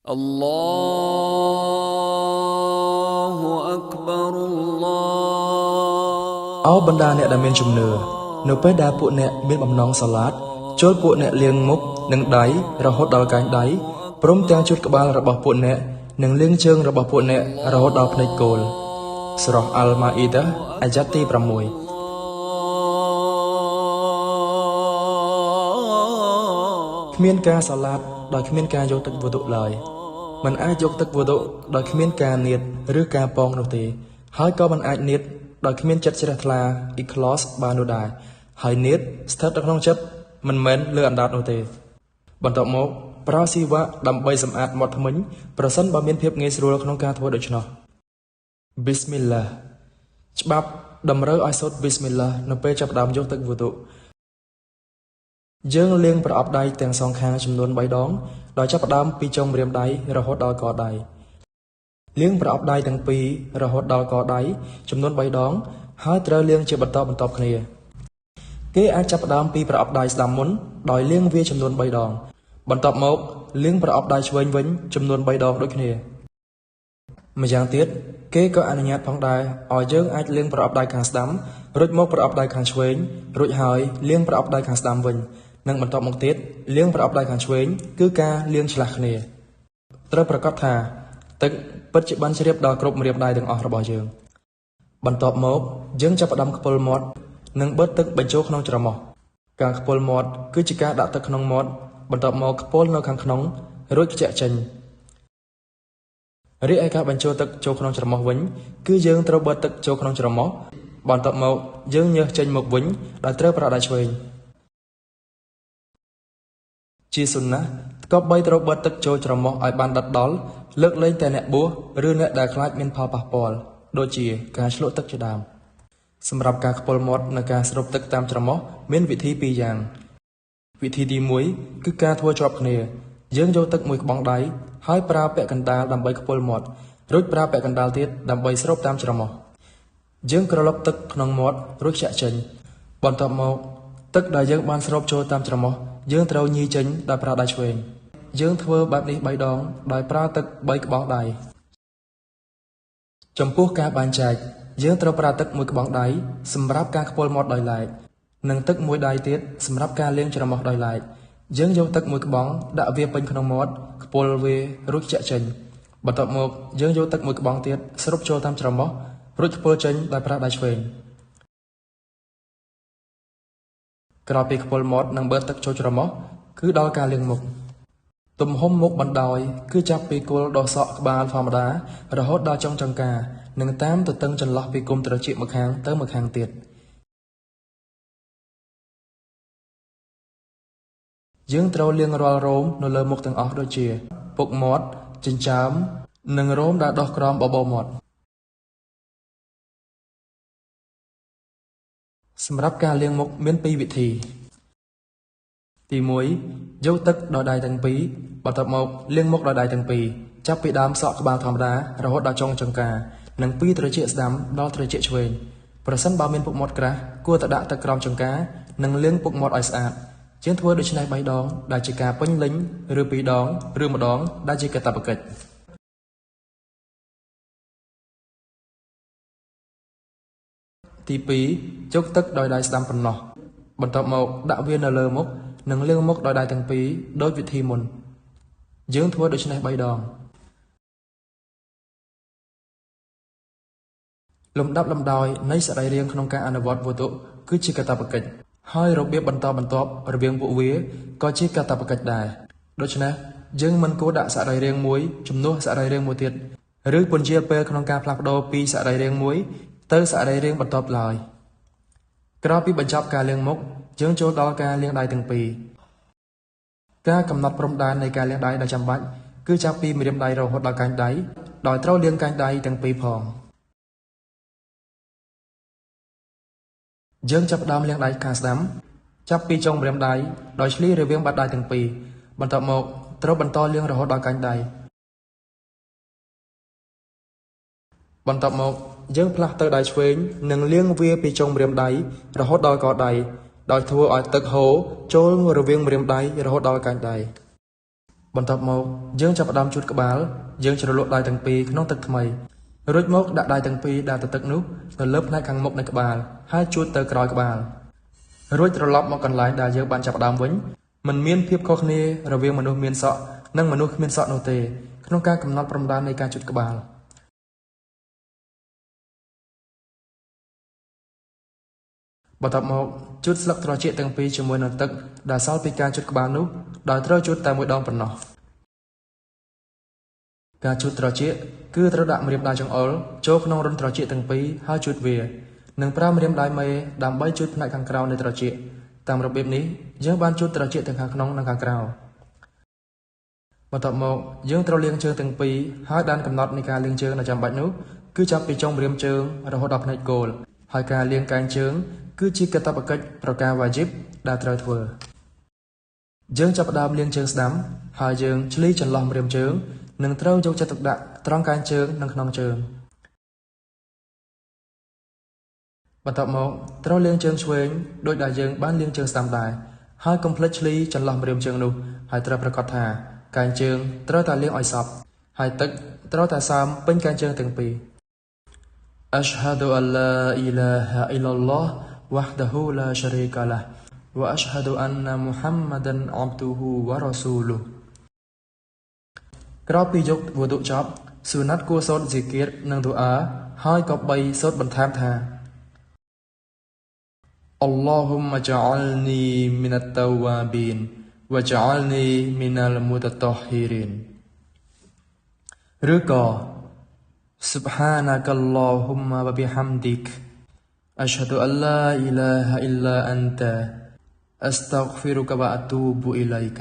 الله أكبر អោបណ្ដាអ្នកដែលមានជំនឿនៅពេលដែលពួកអ្នកមានបំណងសាឡាតចូលពួកអ្នកលាងមុខនិងដៃរហូតដល់កែងដៃព្រមទាំងជូតក្បាលរបស់ពួកអ្នកនិងលាងជើងរបស់ពួកអ្នករហូតដល់ភ្នែកគោលស្រះអាល់ម៉ាអ៊ីដាអាយ៉ាត់ទី6គ្មានការសាឡាតដោយគ្មានការយកទឹកវុឌុឡើយមិនអាចយកទឹកវុឌុដោយគ្មានការនៀតឬការប៉ងនោះទេហើយក៏មិនអាចនៀតដោយគ្មានចិត្តជ្រះថ្លាអ៊ីក្លសបាននោះដែរហើយនៀតស្ថិតនៅក្នុងចិត្តមិនមែនលើអណ្ដាតនោះទេបន្ទាប់មកប្រើស៊ីវ៉ាដើម្បីសម្អាតមាត់ធ្មេញប្រសិនបើមានភាពងាយស្រួលក្នុងការធ្វើដូច្នោះប៊ីស្មីឡាច្បាប់តម្រូវឲ្យសូត្រប៊ីស្មីឡានៅពេលចាប់ផ្ដើមយកទឹកវុឌុយើងលាងប្រអប់ដៃទាំងសងខាងចំនួន3ដងដោយចាប់ផ្ដើមពីចុងម្រាមដៃរហូតដល់កដៃលាងប្រអប់ដៃទាំងពីររហូតដល់កដៃចំនួន3ដងហើយត្រូវលាងជាបន្តបន្ទាប់គ្នាគេអាចចាប់ផ្ដើមពីប្រអប់ដៃស្ដាំមុនដោយលាងវាចំនួន3ដងបន្ទាប់មកលាងប្រអប់ដៃឆ្វេងវិញចំនួន3ដងដូចគ្នាម្យ៉ាងទៀតគេក៏អនុញ្ញាតផងដែរឲ្យយើងអាចលាងប្រអប់ដៃខាងស្ដាំរួចមកប្រអប់ដៃខាងឆ្វេងរួចហើយលាងប្រអប់ដៃខាងស្ដាំវិញនិងបន្ទាប់មកទៀតលាងប្រអប់ដៃខាងឆ្វេងគឺការលាងឆ្លាស់គ្នាត្រូវប្រកាសថាទឹកពិតជាបានជ្រាបដល់គ្រប់ម្រាមដៃទាំងអស់របស់យើងបន្ទាប់មកយើងចាប់ផ្ដើមខ្ពុលមាត់និងបឺតទឹកបញ្ចូលក្នុងច្រមុះការខ្ពុលមាត់គឺជាការដាក់ទឹកក្នុងមាត់បន្ទាប់មកខ្ពុលនៅខាងក្នុងរួចខ្ជាក់ចេញរីឯការបញ្ចូលទឹកចូលក្នុងច្រមុះវិញគឺយើងត្រូវបឺតទឹកចូលក្នុងច្រមុះបន្ទាប់មកយើងញើសចេញមកវិញដោយត្រូវប្រើដៃឆ្វេងជាសុណាគប្បីត្រូវបឺតទឹកចូលច្រមុះឲ្យបានដិតដល់លើកលែងតែអ្នកបួសឬអ្នកដែលខ្លាចមានផលប៉ះពាល់ដូចជាការឆ្លក់ទឹកជាដើមសម្រាប់ការខ្ពុលមាត់និងការស្រូបទឹកតាមច្រមុះមានវិធីពីរយ៉ាងវិធីទី1គឺការធ្វើជាប់គ្នាយើងយកទឹកមួយក្បង់ដៃហើយប្រើពាក់កណ្ដាលដើម្បីខ្ពុលមាត់រួចប្រើពាក់កណ្ដាលទៀតដើម្បីស្រូបតាមច្រមុះយើងក្រឡុកទឹកក្នុងមាត់រួចខ្ជាក់ចេញបន្ទាប់មកទឹកដែលយើងបានស្រូបចូលតាមច្រមុះយើងត្រូវញីចេញដោយប្រើដៃឆ្វេងយើងធ្វើបែបនេះ3ដងដោយប្រើទឹក3ក្បង់ដៃចំពោះការបែងចែកយើងត្រូវប្រើទឹកមួយក្បង់ដៃសម្រាប់ការខ្ពុលមាត់ដោយឡែកនិងទឹកមួយដៃទៀតសម្រាប់ការលាងច្រមុះដោយឡែកយើងយកទឹកមួយក្បង់ដាក់វាពេញក្នុងមាត់ខ្ពុលវារួចខ្ជាក់ចេញបន្ទាប់មកយើងយកទឹកមួយក្បង់ទៀតស្រូបចូលតាមច្រមុះរួចខ្ពុលចេញដោយប្រើដៃឆ្វេងក្រោយពីខ្ពុលមាត់និងបឺតទឹកចូលច្រមុះគឺដល់ការលាងមុខទំហំមុខបណ្ដោយគឺចាប់ពីគល់ដុះសក់ក្បាលធម្មតារហូតដល់ចុងចង្កានិងតាមទទឹងចន្លោះពីគុំត្រចៀកម្ខាងទៅម្ខាងទៀតយើងត្រូវលាងរាល់រោមនៅលើមុខទាំងអស់ដូចជាពុកមាត់ចិញ្ចើមនិងរោមដែលដុះក្រោមបបោមាត់សម្រាប់ការលាងមុខមានពីរវិធីទី1យកទឹកដោយដៃទាំងពីរបន្ទាប់មកលាងមុខដោយដៃទាំងពីរចាប់ពីដើមសក់ក្បាលធម្មតារហូតដល់ចុងចង្កានិងពីត្រចៀកស្ដាំដល់ត្រចៀកឆ្វេងប្រសិនបើមានពុកមាត់ក្រាស់គួរតែដាក់ទឹកក្រោមចង្កានិងលាងពុកមាត់ឲ្យស្អាតជាងធ្វើដូច្នេះ3ដងដែលជាការពេញលេញឬ2ដងឬ1ដងដែលជាកាតព្វកិច្ចទី2យកទឹកដោយដៃស្ដាំប៉ុណ្ណោះបន្ទាប់មកដាក់វានៅលើមុខនិងលាងមុខដោយដៃទាំងពីរដូចវិធីមុនយើងធ្វើដូច្នេះ3ដងលំដាប់លំដោយនៃសរីរាង្គក្នុងការអនុវត្តវុឌុគឺជាកាតព្វកិច្ចហើយរបៀបបន្តបន្ទាប់រវាងពួកវាក៏ជាកាតព្វកិច្ចដែរដូច្នេះយើងមិនគួរដាក់សរីរាង្គមួយជំនួសសរីរាង្គមួយទៀតឬពន្យាពេលក្នុងការផ្លាស់ប្ដូរពីសរីរាង្គមួយទៅសរីរាង្គបន្ទាប់ឡើយក្រោយពីបញ្ចប់ការលាងមុខយើងចូលដល់ការលាងដៃទាំងពីរការកំណត់ព្រំដែននៃការលាងដៃដែលចាំបាច់គឺចាប់ពីម្រាមដៃរហូតដល់កែងដៃដោយត្រូវលាងកែងដៃទាំងពីរផងយើងចាប់ផ្ដើមលាងដៃខាងស្ដាំចាប់ពីចុងម្រាមដៃដោយឆ្លៀសរវាងបាតដៃទាំងពីរបន្ទាប់មកត្រូវបន្តលាងរហូតដល់កែងដៃបន្ទាប់មកយើងផ្លាស់ទៅដៃឆ្វេងនិងលាងវាពីចុងម្រាមដៃរហូតដល់កដៃដោយធ្វើឲ្យទឹកហូរចូលរវាងម្រាមដៃរហូតដល់កែងដៃ បន្ទាប់មកយើងចាប់ផ្ដើមជូតក្បាលយើងជ្រលក់ដៃទាំងពីរក្នុងទឹកថ្មីរួចមកដាក់ដៃទាំងពីរដែលទទឹកនោះនៅលើផ្នែកខាងមុខនៃក្បាលហើយជូតទៅក្រោយក្បាលរួចត្រឡប់មកកន្លែងដែលយើងបានចាប់ផ្ដើមវិញមិនមានភាពខុសគ្នារវាងមនុស្សមានសក់និងមនុស្សគ្មានសក់នោះទេក្នុងការកំណត់ព្រំដែននៃការជូតក្បាលបន្ទាប់មកជូតស្លឹកត្រចៀកទាំងពីរជាមួយនឹងទឹកដែលសល់ពីការជូតក្បាលនោះដោយត្រូវជូតតែមួយដងប៉ុណ្ណោះការជូតត្រចៀកគឺត្រូវដាក់ម្រាមដៃចង្អុលចូលក្នុងរន្ធត្រចៀកទាំងពីរហើយជូតវានិងប្រើម្រាមដៃមេដើម្បីជូតផ្នែកខាងក្រៅនៃត្រចៀកតាមរបៀបនេះយើងបានជូតត្រចៀកទាំងខាងក្នុងនិងខាងក្រៅបន្ទាប់មកយើងត្រូវលាងជើងទាំងពីរហើយដែនកំណត់នៃការលាងជើងដែលចាំបាច់នោះគឺចាប់ពីចុងម្រាមជើងរហូតដល់ផ្នែកគោលហើយការលាងកែងជើងគឺជាកាតព្វកិច្ចប្រការវ៉ាជីបដែលត្រូវធ្វើយើងចាប់ផ្ដើមលាងជើងស្ដាំហើយយើងឆ្លីចន្លោះម្រាមជើងនិងត្រូវយកចិត្តទុកដាក់ត្រង់កែងជើងនិងក្នុងជើងបន្ទាប់មកត្រូវលាងជើងឆ្វេងដោយដែលយើងបានលាងជើងស្ដាំដែរហើយកុំភ្លេចឆ្លីចន្លោះម្រាមជើងនោះហើយត្រូវប្រាកដថាកែងជើងត្រូវតែលាងឲ្យសព្វហើយទឹកត្រូវតែសើមពេញកែងជើងទាំងពីរ أشهد أن لا إله إلا الله وحده لا شريك له وأشهد أن محمدا عبده ورسوله ក្រោយពីយកវុឌុចប់ស៊ូណាត់គួរសូត្រស៊ីគៀរនិងឌូអាហើយក៏បីសូត្របន្ថែមថា اللهم اجعلني من التوابين واجعلني من المتطهرين ឬក៏ سبحانك اللهم وبحمدك أشهد أن لا إله إلا أنت أستغفرك وأتوب إليك.